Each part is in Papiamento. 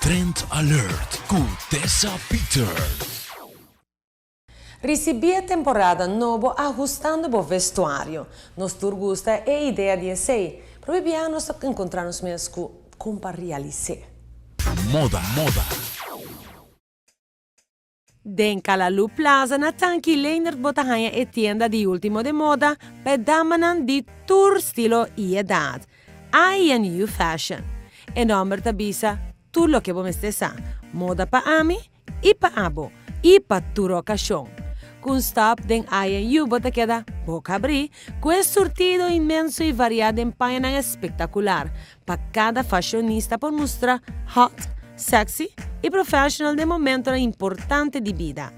Trend Alert ku Tessa Peters. Ricibi e temporada nobo ahustando bo vestuario. Nos tur gusta e idea di esey, pero bibia nos ta encontra nos mes cu con pa realise. Moda, moda. Den Kalalu Plaza na Tanki Leendert bo ta haña e tienda di ultimo de moda pa e damanan di tur stilo y edad. I&U Fashion. E nomber ta bisa tur loke bo mester sa. Moda pa ami y pa abo y pa tur ocasion. Cu un stop den I&U bo ta keda boca abri cu e surtido inmenso y varia den pañanan espectacular pa cada fashionista por mustra hot, sexy y professional den momentonan importante di bida.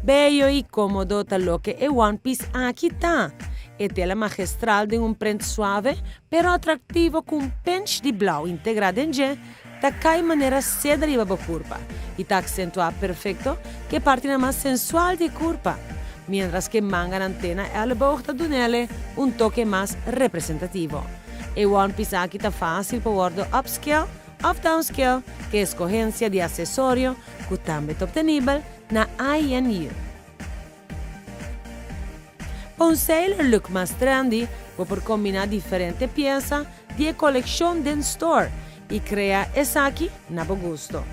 Bello y comodo ta loke e one piece aki ta. E tela magistral den un print suave pero atractivo cu un pinch di blauw integra den dje ta cay manera seda riba bo curpa y ta accentua perfecto cu e partinan mas sensual di e curpa, mientras cu e manganan te na elleboog ta dunele un toke mas representativo. E one piece aki ta facil pa wordo upscale of downscale cu e escogencia di accesorio cu tambe ta obtenibel na I&U. Pa un sailor look mas trendy, bo por combina diferente pieza di e coleccion den store y crea esaki na bo gusto.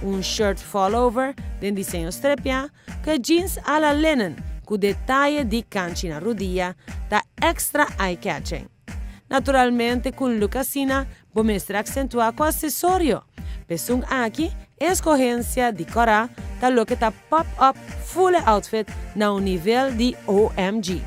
Un shirt fall-over den diseño strepia cu e jeans a la linen cu detaye di canchi na rudia ta extra eye-catching. Naturalmente cu un look asina bo mester accentua cu accesorio. P'esun aki e escogencia di cora ta loke ta pop up full e outfit na un nivel di OMG.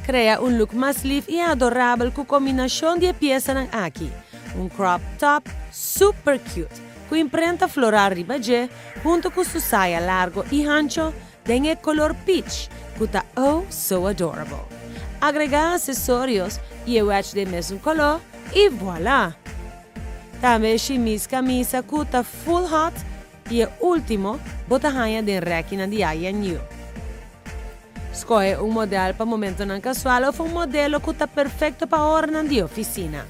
Crea un look mas lief y adorabel cu combinacion di e piesanan aki. Un crop top super cute cu imprenta floral riba dje hunto cu su saya largo y hancho den e color peach cu ta oh so adorable. Agrega accesorios y e wedge den mesun color y voila! Tambe e shimis camisa cu ta full hot y e ultimo bo ta haña den rekinan di I&U. Scoge un model pa momentonan casual of un modelo cu ta perfecto pa oranan di oficina.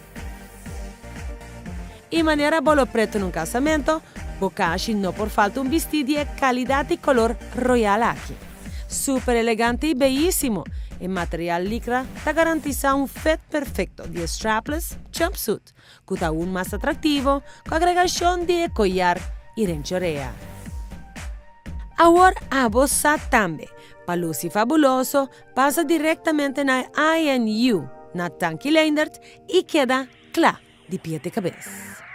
Y manera bo lo preto na un casamento, bo cashi no por falta un bisti di e calidad y color royal aki. Super elegante y beyisimo, e material lycra ta garantisa un fit perfecto di e strapless jumpsuit, cu ta aun mas atractivo cu agregacion di e collar y renchorea. Awor abo sa tambe, pa luci fabuloso, pasa directamente na I&U na Tanki Leendert y keda cla di pie te cabes.